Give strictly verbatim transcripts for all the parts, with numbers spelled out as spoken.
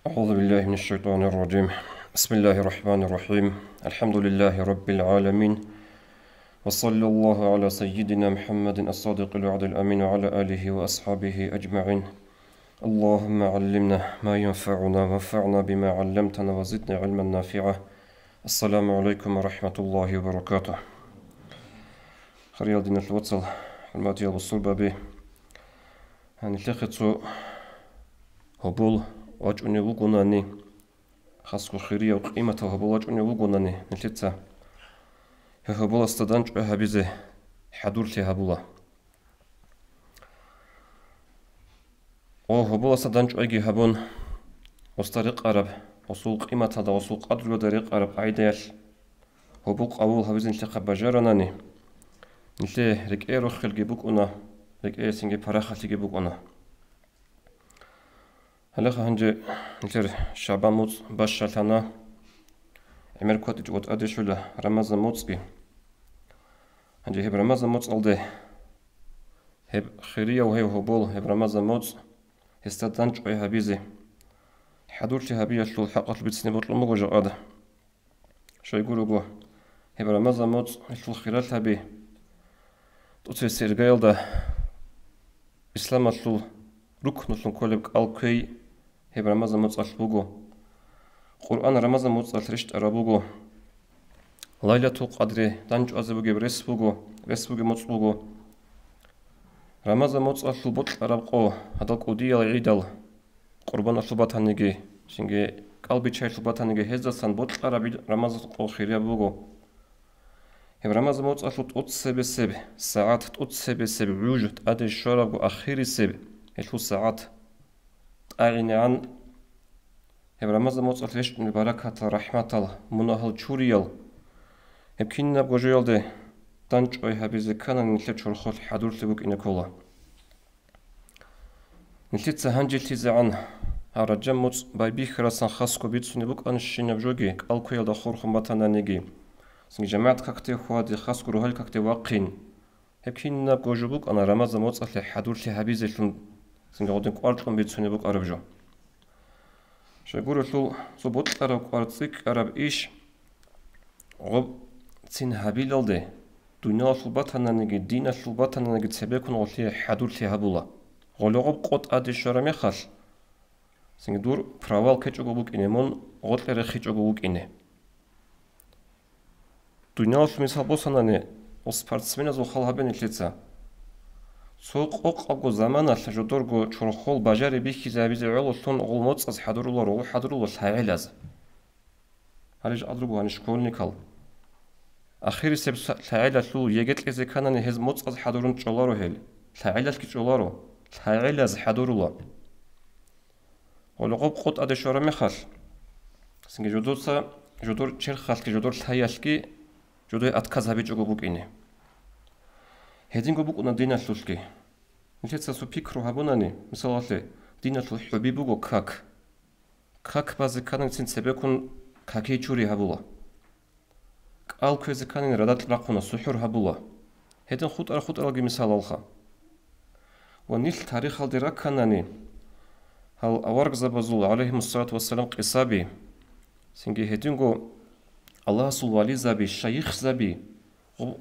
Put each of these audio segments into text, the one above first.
أعوذ بالله من الشيطان الرجيم. بسم الله الرحمن الرحيم. الحمد لله رب العالمين. وصلى الله على سيدنا محمد الصادق الوعد الأمين وعلى آله وأصحابه أجمعين. اللهم علمنا ما ينفعنا وانفعنا بما علمتنا وزدنا علما نافعا. السلام عليكم ورحمة الله وبركاته. Хириял диналъул вацал, хӀурматиял бусурбаби, нилъехъе цо гьобол вачӀунев вугонани, хасго хирияв къиматав гьобол вачӀунев вугонани, нилъеца гьеб гьоболасда дандчӀвай гьабизе хӀадурлъи гьабула. О, гьоболасда дандчӀвайги гьабун, гъосда рекъараб, гъосул къиматалда, гъосул къадралда рекъараб къагӀидаялъ гьобол къабул гьабизе нилъехъа бажаранани, нилъее рекӀее рохелги букӀуна, рекӀее цинги парахалъиги букӀуна. Гьалеха гьанже нилъер шагьбан муцӀ бащалъана, гӀемер кватӀичӀого тӀаде щола Рамазан муцӀги. Гьанже гьеб Рамазан муцӀалде гьеб хирияв гьев гьобол, гьеб Рамазан муцӀ, гьесда дандчӀвай гьабизе, хӀадурлъи гьабиялъул хӀакъалъулъ бицине бокьун буго жакъада. Щайгурого, гьеб Рамазан муцӀ, гьелъул хиралъаби, тӀоцебесеб иргаялда исламалъул рукнулъун кколеб кӀал кквей гьеб Рамазан муцӀалъ буго. Къуръан Рамазан муцӀалъ рещтӀараб буго. Лайлатул Къадри дандчӀвазе бугеб рес буго, рес бугеб муцӀ буго. Рамазан муцӀалъул бокьараб къо, гьадал кӀудиял гӀидал, къурбаналъул батаниги, цинги кӀалбиччаялъул батаниги, гьездасан бокьараб гӀид Рамазан къо хирияб буго. Гьеб Рамазан муцӀалъул тӀоцебесеб сагӀат, тӀоцебесеб гӀуж тӀаде щварабго ахирисеб гьелъул сагӀат тӀагӀинегӀан гьеб Рамазан муцӀалъ рещтӀунел баракатал, рахӀматал, мунагьал чуриял, гьеб кинабго жоялде дандчӀвай гьабизе кканани нилъер чорхолъ хӀадурлъи букӀине ккола. Нилъеца гьанжелъизегӀан гьаб Ражаб муцӀ байбихьарасан хасго бицунеб букӀанщинаб жоги, кӀал кквеялда хурхун батананиги, цинги жамагӀат какде хьваде, хасго рогьал какде вахъин. Гьеб кинабго жо букӀана Рамазан муцӀалъе хӀадурлъи гьабизелъун, цинги гъодин кӀвар кьун бицунеб букӀараб жо. Щайгурелъул цо бокьараб кӀвар цӀикӀкӀараб иш гъоб цин гьабилалде, дуниялалъул батананиги, диналъул батананиги цебеккун гъолъие хӀадурлъи гьабула. Гъоле гъоб къо тӀаде щвараб мехалъ, цинги дур провал ккечӀого букӀине, мун гъоркье рехичӀого вукӀине. Дуниялалъул мисал босанани, гъол спортсменазул хал гьабе нилъеца. Цо къокъабго заманалъ жодорго чорхол бажари бихьизе гьабизе гӀололъун гъол моцӀаз хӀадуруларо, гъол хӀадурула лъагӀелаз. Гьале жакъа руго гьаниб школьникал. Ахирисеб са-, лъагӀелалъул ЕГЭ кьезе кканани гьез моцӀаз хӀадурун чӀоларо гьел. ЛъагӀелалъги чӀоларо. ЛъагӀелаз хӀадурула. Гъоле гъоб къо тӀаде щвараб мехалъ, цинги жодоца, жодор черхалъги, жодор лъаялъги, жодое отказ гьабичӀого букӀине. Гьединго букӀуна диналъулъги. Нилъеца цо пикру гьабунани, мисалалъе, диналъул хӀуби буго как. Как базе ккананцин цебеккун какей чури гьабула. КӀал кквезе кканин радакь рахъуна, сухӀур гьабула. Гьедин хутӀара-хутӀаралги мисалалха. Ва нилъ тарихалде ракканани, гьал аварагзабазул, гӀалайгьимуссалату вассалам, къисаби, цинги гьединго Аллагьасул вализаби, шайихзаби, гъо-,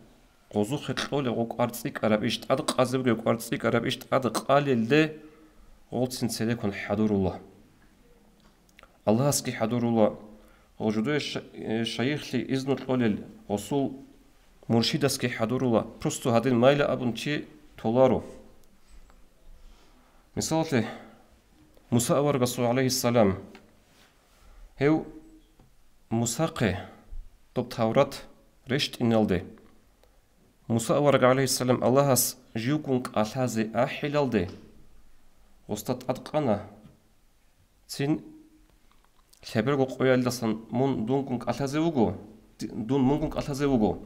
гъозухъе кьолеб гъо кӀвар цӀикӀкӀараб иш, тӀад къазе бугеб кӀвар цӀикӀкӀараб иш тӀад къалелде гъолцин цереккун хӀадурула. Аллагьасги хӀадурула, ва жодое ша-, э, шайихлъи изну кьолел гъосул муршидасги хӀадурула, просто гьадин майла абун чи толаро. Мисалалъе, Муса аварагасул, гӀалайгьиссалам, гьев Мусахъе доб Таврат рещтӀиналде, Муса авараг, гӀалайгьиссалам, Аллагьас живгун кӀалъазе ахӀилалде, гъосда тӀадкъана, цин лъеберго къоялдасан мун дунгун кӀалъазе вуго, ди-, дун мунгун кӀалъазе вуго.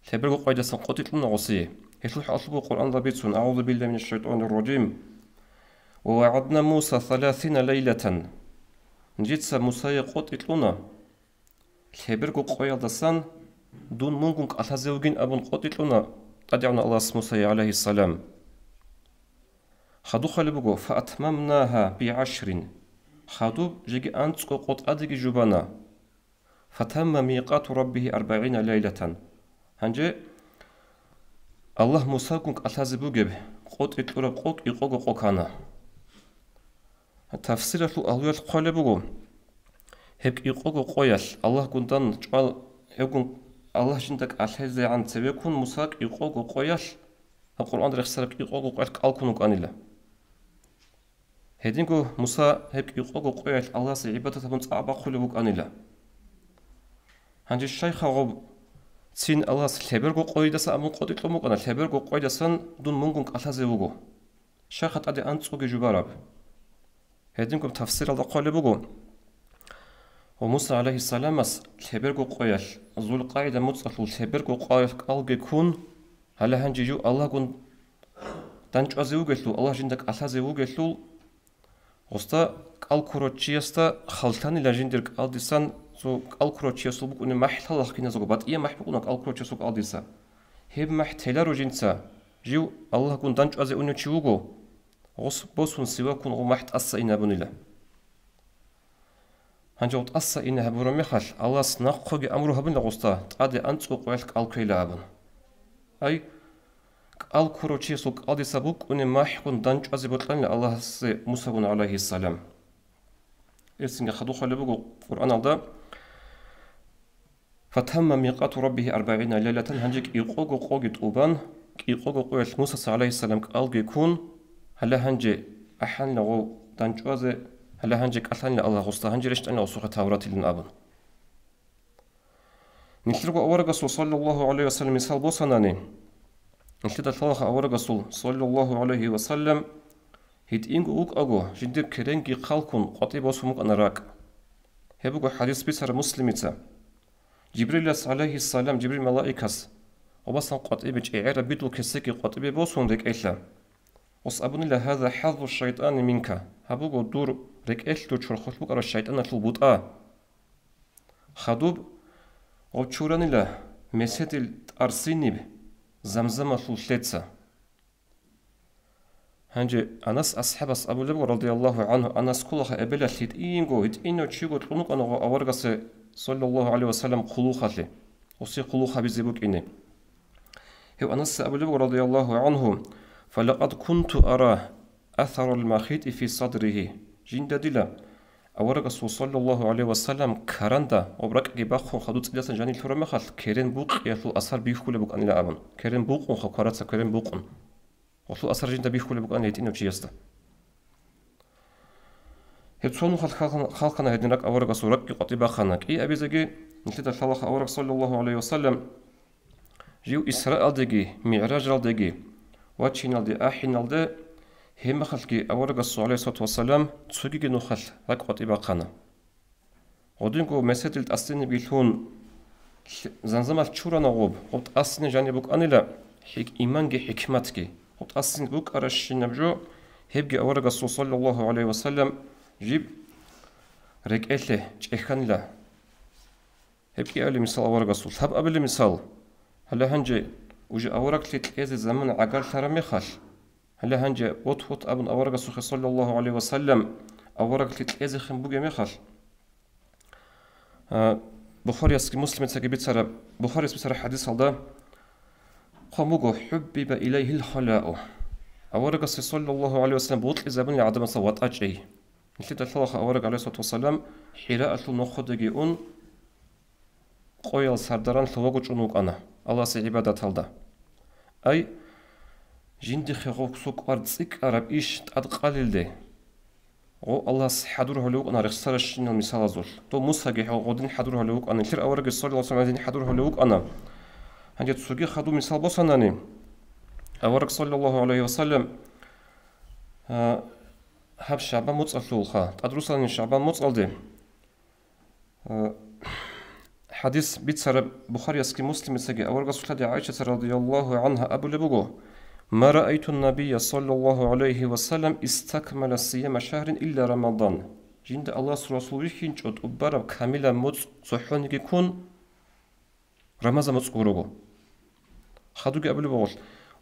Лъеберго къоялдасан къотӀи кьуна гъосие. Гьелъул хӀалалъубго Къуръан бицун: «أعوذ بالله من الشيطان الرجيم. ووعدنا موسى ثلاثين ليلة». Нижеца Мусае къотӀи кьуна. Лъеберго къоялдасан дун мунгун кӀалъазе вугин абун къотӀи кьуна ТӀадегӀан Аллагьас Мусае, гӀалайгьиссалам. Хадуб хъвалеб буго: «فأتممناها بعشر». Хадуб жеги анцӀго къо тӀадеги жубана. Фатамма микъату раббигьи арбагӀина лайлатан. Гьанже Аллагь Мусагун кӀалъазе бугеб къотӀи кьураб къо кӀикъого къо ккана. Тафсиралъул агьлуялъ хъвалеб буго, гьеб кӀикъого къоялъ Аллагьгун дандчӀвал-, гьевгун Аллагь жинда кӀалъазегӀан цевеккун Муса кӀикъого къоялъ, Къуръан рехсараб кӀикъого къоялъ кӀалккун вукӀанила. Гьединго Муса гьеб кӀикъого къоялъ Аллагьасе гӀибадат гьабун цӀакъ бахъулев вукӀанила. Гьанже щайха гъоб цин Аллагьас лъеберго къойидаса абун къотӀи кьун букӀана, лъеберго къойидасан дун мунгун кӀалъазе вуго. Щайха тӀаде анцӀгоги жубараб? Гьединго тафсиралда хъвалеб буго, ва Муса гӀалайгьиссаламас лъеберго къоялъ, ЗулкъагӀида муцӀалъул лъеберго къоялъ кӀалги ккун, гьале гьанже жив Аллагьгун дандчӀвазе вугелъул, Аллагь жинда кӀалъазе вугелъул, гъосда кӀалккурав чиясда халлъанила жиндир кӀалдисан, цо кӀалккурав чиясул букӀунеб махӀ лъалаха киназго, батӀияб махӀ букӀуна кӀалккурав чиясул кӀалдиса. Гьеб махӀ теларо жинца, жив Аллагьгун дандчӀвазе унев чи вуго, гъос босун сиваккун гъо махӀ тӀаса ин абунила. Гьанже гъо тӀаса ин гьабураб мехалъ, Аллагьас нахъеги амру гьабунила гъосда, тӀаде анцӀго къоялъ кӀалкквейила абун. Ай, кӀалккурав чиясул кӀалдиса букӀунеб махӀгун дандчӀвазе бокьанила Аллагьасе Мусагун гӀалайгьиссалам. Гьесинги хадуб хъвалеб буго Къуръаналда, «Фатамма микъату раббигьи арбагӀина лайлатан», гьанже кӀикъого къоги тӀубан, кӀикъого къоялъ Мусаса гӀалайгьиссалам кӀалги ккун, гьале гьанже ахӀанила гъов дандчӀвазе, гьале гьанже кӀалъанила Аллагь гъосда, гьанже рещтӀанила гъосухъе Тавратилан абун. Нилъерго аварагасул саллаллагьу гӀалайгьи ва саллам мисал босанани, нилъеда лъалаха аварагасул саллаллагьу гӀалайгьи ва саллам гьитӀинго вукӀаго жиндир керенги хъалккун къватӀибе босун букӀана ракӀ. Гьеб буго хӀадис бицараб Муслимица. Жибрилас гӀалайгьиссалам, Жибрил малаикас, гъобасан къватӀибе чӀегӀераб бидул кесеги къватӀибе босун рекӀелъа. Гъос абунила: «Гьаза хӀаззу шайтӀани минка», гьаб буго дур рекӀелъ дур чорхолъ букӀараб шайтӀаналъул бутӀа. Хадуб гъоб чуранила меседил тӀарсиниб замзамалъул лъеца. Гьанже Анас асхӀабас абулеб буго, радияллагьу гӀангьу, Анас кколаха эбелалъ гьитӀинго, гьитӀинав чиго кьун вукӀана гъо аварагасе, саллаллагьу гӀалайгьи ва саллам, хъулухъалъе, гъосе хъулухъ гьабизе букӀине. Гьев Анасица абулеб буго, радияллагьу гӀангьу: «Фалакъад кунту ара асарал махитӀи фи садригьи». Жинда дила аварагасул, саллаллагьу гӀалайгьи ва саллам, каранда ва ракӀги бахъун хадуб цӀидасан жанир лъураб мехалъ, керен букъиялъул асар бихьулеб букӀанила абун. Керен букъунха, квараца керен букъун. Гъолъул асар жинда бихьулеб букӀана гьитӀинав чиясда. Гьеб цо нухалъ халкъана гьедин ракӀ аварагасул, ракӀги къватӀибе бахъана. КӀиабизеги нилъеда лъалаха авараг, саллаллагьу гӀалайгьи ва саллам, жив Исраалдеги, МигӀражалдеги вачиналде, ахӀиналде, гьеб мехалъги аварагасул, гӀалайгьиссалату вассалам, цогиги нухалъ ракӀ къватӀибе бахъана. Гъодинго меседил тӀасинибги лъун, лъ-, замзамалъ чурана гъоб, гъоб тӀасине жаниб букӀанила хӀик-, иманги хӀикматги. Гъоб тӀасин букӀаращинаб жо, гьебги аварагасул, саллаллагьу гӀалайгьи ва саллам, жиб рекӀелъе чӀехьанила. Гьеб кӀиабили мисал аварагасул. Лъабабили мисал, гьале гьанже уже авараглъи кьезе заман гӀагарлъараб мехалъ, гьале гьанже вот-вот абун аварагасухъе, саллаллагьу гӀалайгьи ва саллам, авараглъи кьезехъин бугеб мехалъ, а, Бухариясги Муслимицаги бицараб, Бухарияс бицараб хӀадисалда хъван буго: «ХӀуббиба илайгьил халау». Аварагасе, саллаллагьу гӀалайгьи ва саллам, бокьизабунила гӀадамазда ватӀа чӀей. Нилъеда лъалаха авараг, гӀалайгьиссалату вассалам, ХӀираалъул нохъодаги ун, къоял сардаран лъугьаго чӀун вукӀана Аллагьасе гӀибадаталда. Ай, жиндихъе гъо ксукъвар цӀикӀкӀараб иш тӀадкъалилде, гъо Аллагьас хӀадур гьолев вукӀана рехсаращинал мисалазулъ. Дов Мусаги гьо-, гъодин хӀадур гьолев вукӀана, нилъер аварагги, саллаллагьу гӀалайгьи ва саллам, гьедин хӀадур гьолев вукӀана. Гьанже цоги хадуб мисал босанани, авараг, саллаллагьу гӀалайгьи ва саллам, а, гьаб ШагӀбан муцӀалъулха, тӀадрусанани ШагӀбан муцӀалде, Э, хӀадис бицараб Бухариясги Муслимицаги аварагасул лъади ГӀайшаца, радияллагьу гӀангьа, абулеб буго: «Ма раайту набия, саллаллагьу гӀалайгьи ва саллам, истакмала сияма шагьрин илла Рамадан». Жинда Аллагьасул Расул вихьинчӀо тӀубараб камилаб муцӀ цохӀониги ккун, Рамазан муцӀ гурого. Хадуги абулеб буго: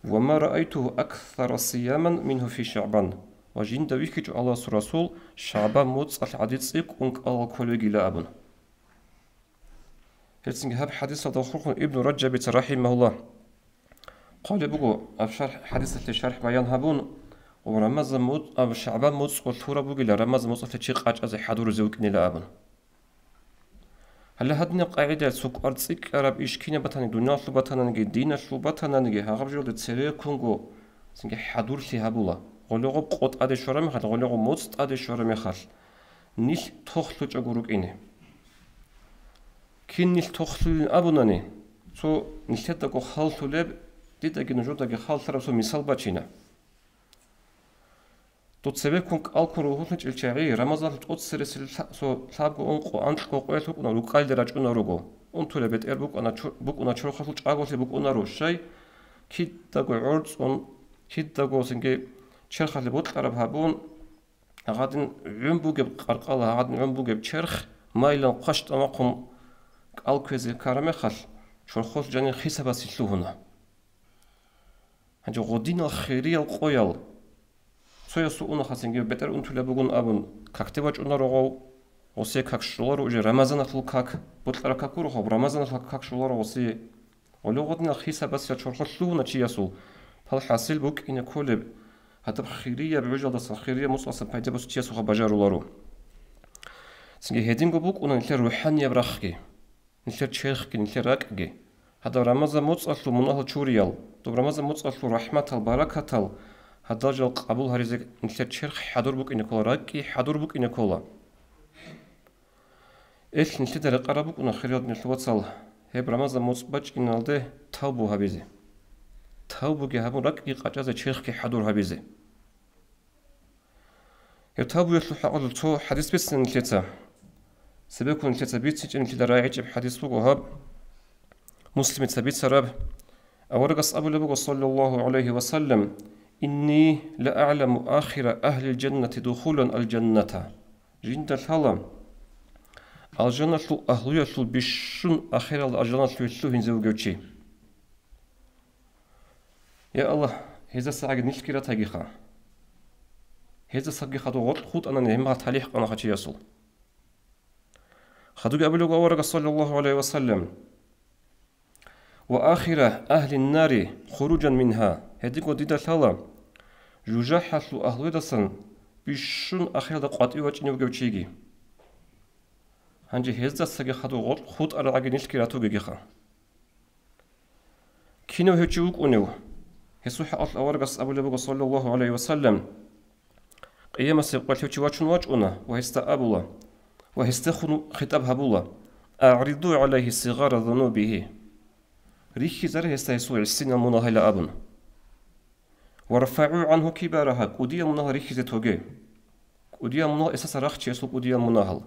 «Ва ма раайтугьу аксара сияман мингьу фи ШагӀбан». ва жинда вихьичӀо Аллагьасул Расул ШагӀбан моцӀалъ гӀади цӀикӀкӀун кӀалал кколеб бугила абун. Гьелцинги гьаб хӀадисалда хурхун Ибну Раджабица рахӀимагьуллагь хъвалеб буго, аб шархӀ, хӀадисалъе шархӀ баян гьабун, ва Рамазан муц-, аб ШагӀбан муцӀ ва лъураб бугила Рамазан муцӀалъе чи къачӀазе хӀадуризе вукӀинила абун. Гьале гьадинаб къагӀидаялъ цо кӀвар цӀикӀкӀараб иш кинаб батаниги, дуниялалъул батананиги, диналъул батананиги, гьагъаб жоялде цере ккунго цинги хӀадурлъи гьабула, гъолегъоб къо тӀаде щвараб мехалъ, гъолегъоб моцӀ тӀаде щвараб мехалъ, нилъ тохлъучӀого рукӀине. Кин нилъ тохлъулин абунани, цо нилъедаго халлъулеб, дидаги нужедаги халлъараб цо мисал бачина. Дов цебеккун кӀалккун ругьунлъичӀел чагӀи, Рамазаналъул тӀоцересел лъа-, цо лъабго, ункъо, анкьго къоялъ вукӀуна, рукӀалде рачӀунал руго. Унтулеб бетӀер букӀана чо-, букӀуна чорхолъул чӀаголъи букӀунаро, щай? Кидаго гӀорцӀун, кидаго цинги черхалъе бокьараб гьабун, гьагъадин гӀун бугеб къаркъала, гьагъадин гӀун бугеб черх, майилан хъваш тӀамахъун кӀал кквезе ккараб мехалъ, чорхолъ жанир хисабасе лъугьуна. Гьанже гъодинал хириял къоял. Цоясул унахъа цинги бетӀер унтулеб бугун абун, какде вачӀунаро гъов, гъосие как щоларо уже Рамазаналъул как, бокьараб как гуро хоб, Рамазаналъул как щоларо гъосие. Гъоле гъодинал хисабасел чорхолъ лъугьуна чиясул, пал хӀасил букӀине кколеб, гьадаб хирияб гӀужалдасан, хирияб муцӀалдасан пайда босун чиясухъа бажаруларо. Цинги гьединго букӀуна нилъер рухӀанияб рахъги. Нилъер черхги, нилъер ракӀги. Гьадаб Рамазан муцӀалъул мунагьал чуриял, доб Рамазан муцӀалъул рахӀматал, баракатал, гьадал жал къабул гьаризе нилъер черх хӀадур букӀине ккола, ракӀги хӀадур букӀине ккола. Эл, нилъеда рекъараб букӀуна, хириял диналъул вацал, гьеб Рамазан муцӀ бачӀиналде тавбу гьабизе. Тавбуги гьабун, ракӀги къачӀазе, черхги хӀадур гьабизе. Гьеб тавбуялъул хӀакъалъулъ цо хӀадис бицина нилъеца. Цебеккун нилъеца бицинчӀеб, нилъеда рагӀичӀеб хӀадис буго гьаб, Муслимица бицараб. Аварагас абулеб буго, саллаллагьу гӀалайгьи ва саллам: «Инни ла агӀламу ахира агьлил жаннати духулан аль-жанната». Жинда лъала, алжаналъул агьлуялъул бищун ахиралда алжаналъуве лъугьинзе вугев чи. Я Аллагь, гьезда сагӀаги нилъги ратагиха. Гьезда сабги хадур гъоркь хутӀанани гьеб мехалъ талихӀ къанаха чиясул. Хадуги абулеб аварагас, саллаллагьу гӀалайгьи ва саллам: «Ва ахира агьлин нари хуружан мингьа», гьединго дида лъала, жужахӀалъул агьлуялдасан бищун ахиралда къватӀиве вачӀине вугев чиги. Гьанже гьездасаги хадур гъоркь хутӀаралги нилъги ратугегиха. Кинав гьев чи вукӀунев? Гьесул хӀакъалъулъ аварагас абулеб буго, саллаллагьу гӀалайгьи ва саллам: «Къиямасеб къоялъ гьев чи вачун вачӀуна ва гьесда абула, ва гьесдехун хитӀаб гьабула: АгӀриду гӀалайгьи сигъара зунубигьи». Рихьизаре гьесда гьесул гӀисинал мунагьал абун. «ВарфагӀу гӀангьу кибарагьа», кӀудиял мунагьал рихьизе тоге. КӀудиял мунагьал эсаса рахчи гьесул кӀудиял мунагьал.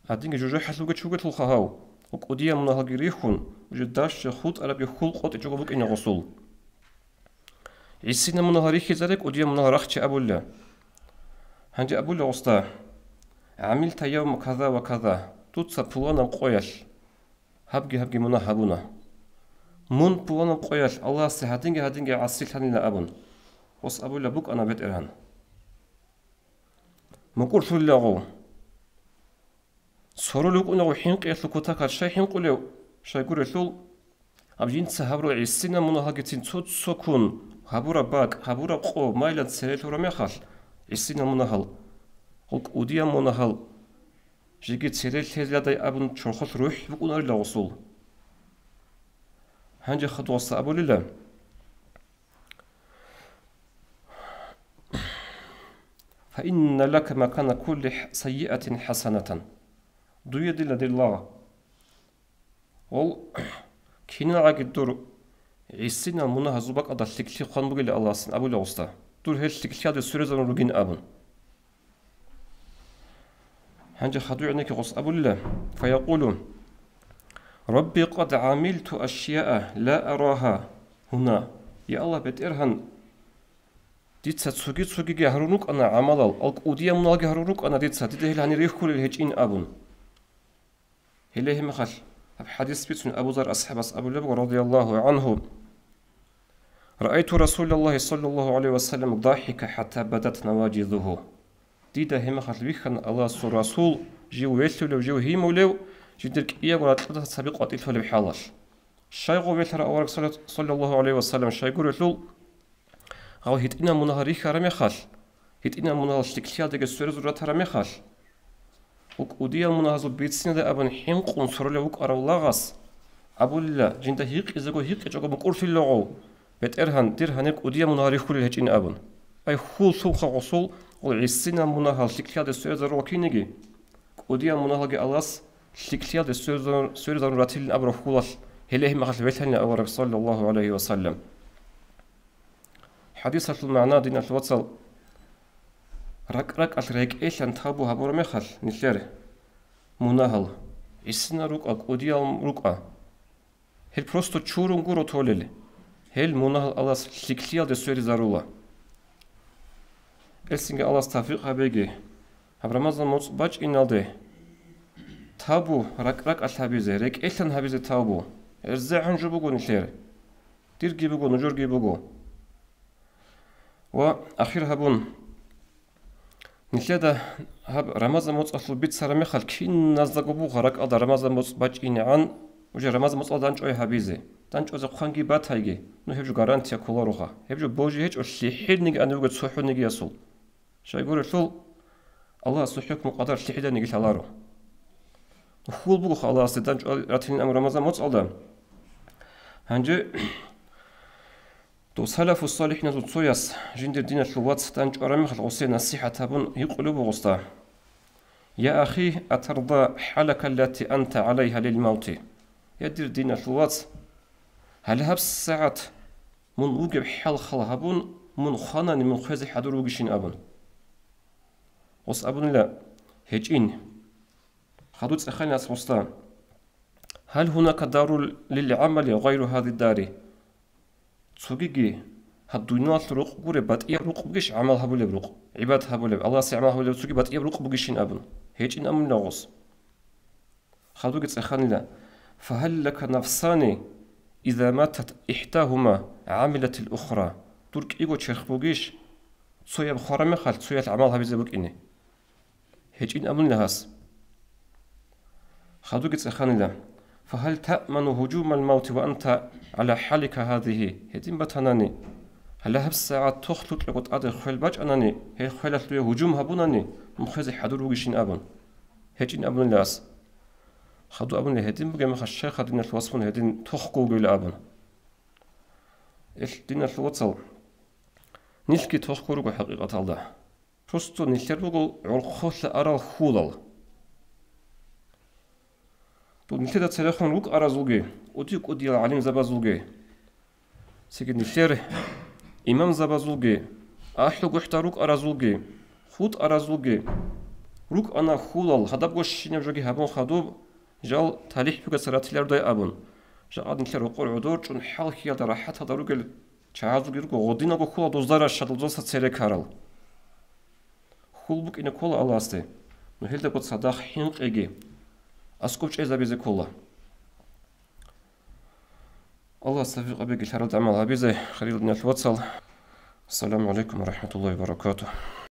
Гьадинги жужахӀалъуве чӀугелъулха гьав, ва кӀудиял мунагьалги рихьун, уже дашча хутӀарабги хьул къотӀичӀого букӀине гъосул. ГӀисинал мунагьал рихьизаре кӀудиял мунагьал рахчи абулеб. Гьанже абулеб гъосда: «ГӀамилта явма каза ва каза», дуца пуланаб къоялъ гьабги-гьабги мунагь гьабуна. Мун пуланаб къоялъ Аллагьасде гьадинги-гьадинги гӀасилъанила абун, гъос абулеб букӀана БетӀергьан. МукӀурлъулила гъов. Сорулев вукӀуна гъов хӀинкъиялъул кутакалъ, щай хӀинкъулев, щайгурелъул, гьаб жинца гьабурал гӀисинал мунагьалгицин цо-цо ккун, гьабураб бакӀ, гьабураб къо майилан цере лъураб мехалъ, гӀисинал мунагьал, гъул кӀудиял мунагьал жеги цере лъеладай абун чорхолъ рухӀ букӀунарила гъосул. Гьанже хадур гъосда абулила: «Фа инна лака макана кулли сайиатин хӀасанатан». Дуе дила, дир лагъ, гъол киналгӀаги дур гӀисинал мунагьазул бакӀалда лъикӀлъи хъван бугила Аллагьасин абулеб гъосда, дур гьел лъикӀлъиялде сверизарун ругин абун. Гьанже хадуй гӀенекке гъос абулила, фаякъулу: «Рабби, къад гӀамилту ашяа ла арагьа гьуна». Я Аллагь, БетӀергьан, дица цоги-цогиги гьарун рукӀана гӀамалал, ал кӀудиял мунагьалги гьарун рукӀана дица, дида гьел гьанир рихьулел гьечӀин абун. Гьеле гьеб мехалъ гьаб хӀадис бицун Абу Зар асхӀабас абулеб буго, радияллагьу гӀангьу: رأيت رسول الله صلى الله عليه وسلم ضحك حتى بدت نواجذه. Дида гьеб мехалъ вихьана Аллагьасул Расул, жив велъулев, жив гьимулев, жиндир кӀиябго ракьалдаса цаби къватӀилъулеб хӀалалъ. Щайго велъарав авараг салла-, саллаллагьу гӀалайгьи ва саллам, щайгурелъул, гьав гьитӀинаб мунагьал рихьараб мехалъ, гьитӀинаб мунагьал лъикӀлъиялдеги сверизарун ратараб мехалъ, ва кӀудиял мунагьазул бицинаде абун хӀинкъун соролев вукӀарав лагъас абулила, жинда гьикъизего гьикъичӀого мукӀурлъилаго, БетӀергьан, дир гьанир кӀудиял мунагьал рихьулел гьечӀин абун. Ай, хьул лъухъа гъосул, гъол гӀисинал мунагьал лъикӀлъиялде сверизарула киниги, кӀудиял мунагьалги Аллагьас лъикӀлъиялде сверизарун, сверизарун ратилин абураб хьулалъ, гьеле гьеб мехалъ велъанила авараг, саллаллагьу гӀалайгьи ва саллам. ХӀадисалъул магӀна, диналъул вацал, ракӀ-ракӀалъ рекӀелъан тавбу гьабураб мехалъ нилъер мунагьал, гӀисинал рукӀа, кӀудиял рукӀа, гьел просто чурун гуро толел, гьел мунагьал Аллагьас лъикӀлъиялде сверизарула. Гьелсинги Аллагьас тавфикъ гьабеги, гьаб Рамазан моцӀ бачӀиналде тавбу ракӀ-ракӀалъ гьабизе, рекӀелъан гьабизе тавбу. ГӀерзегӀан жо буго нилъер. Дирги буго, нужерги буго. Ва ахир гьабун, нилъеда гьаб Рамазан моцӀалъул бицараб мехалъ киназдаго буго ракӀалда Рамазан моцӀ бачӀинегӀан, уже Рамазан моцӀалда дандчӀвай гьабизе, дандчӀвазе хъванги батайги, ну, гьеб жо гарантия кколароха, гьеб жо божи гьечӀо лъихӀилниги ан вуго цохӀонигиясул. Щайгурелъул, Аллагьасул хӀукму-къадар лъихӀиланиги лъаларо. Хьул бугоха Аллагьасде дандчӀвай ратилин абун Рамазан моцӀалда. Гьанже дов салафу-салихӀиназул цояс жиндир диналъул вац дандчӀвараб мехалъ гъосе насихӀат гьабун гьикъулеб буго гъосда: «Я ахи, атарда хӀалака аллати анта гӀалайгьа лил мавти?» Я, дир диналъул вац, гьале гьабсагӀат мун вугеб хӀал хал гьабун, мун хванани, мун хвезе хӀадур вугищин абун. Гъос абунила: «ГьечӀин». Хадуб цӀеханила гъосда: «Гьал гьунака дарун лил гӀамали гъайру гьази дари?» Цогиги гьаб дуниялалъул рукъ гуреб батӀияб рукъ бугищ гӀамал гьабулеб рукъ, гӀибадат гьабулеб, Аллагьасе гӀамал гьабулеб цоги батӀияб рукъ бугищин абун. ГьечӀин абунила гъос. Хадубги цӀеханила: «Фагьал лака нафсани, иза матат ихӀдагьума гӀамилатил ухра?» Дур кӀиго черх бугищ, цояб хвараб мехалъ цоялъ гӀамал гьабизе букӀине? ГьечӀин абунила гьас. Хадубги цӀеханила: «Фагьал таъману гьужумал мавти ва анта гӀала хӀалика гьазигьи?» Гьедин батанани, гьале гьабсагӀат тохлъукьего тӀаде хвел бачӀанани, гьей хвелалъ дуе гьужум гьабунани, мун хвезе хӀадур вугищин абун. ГьечӀин абунила гьас. Хадуб абунила: «Гьедин бугеб мехалъ, щайха диналъул вац мун гьедин тохго вугевила?» абун. Эл, диналъул вацал, нилъги тохго руго хӀакъикъаталда. Просто нилъер буго гӀорхъолъа арал хьулал. Дун нилъеда церехун рукӀаразулги, кӀуди-кӀудиял гӀалимзабазулги, цеги нилъер имамзабазулги, ахӀлу-гухӀда рукӀаразулги, хутӀаразулги рукӀана хьулал, гьадабго щинаб жоги гьабун хадуб, жал талихӀ бугеца ратилардай абун, жакъа нилъер рокъор гӀодор чӀун хӀалхьиялда рахӀаталда ругел чагӀазулги руго гъодинаго хьулал дозда ращадал, дозаса цере ккарал. Хьул букӀине ккола Аллагьасде, ну, гьелдаго цадахъ хӀинкъиги, аскӀоб чӀезабизе ккола. Аллагьас тавфикъ гьабеги лъаралда гӀамал гьабизе, хириял диналъул вацал. Ассаламу гӀалайкум ва рахӀматуллагьи ва баракатугь.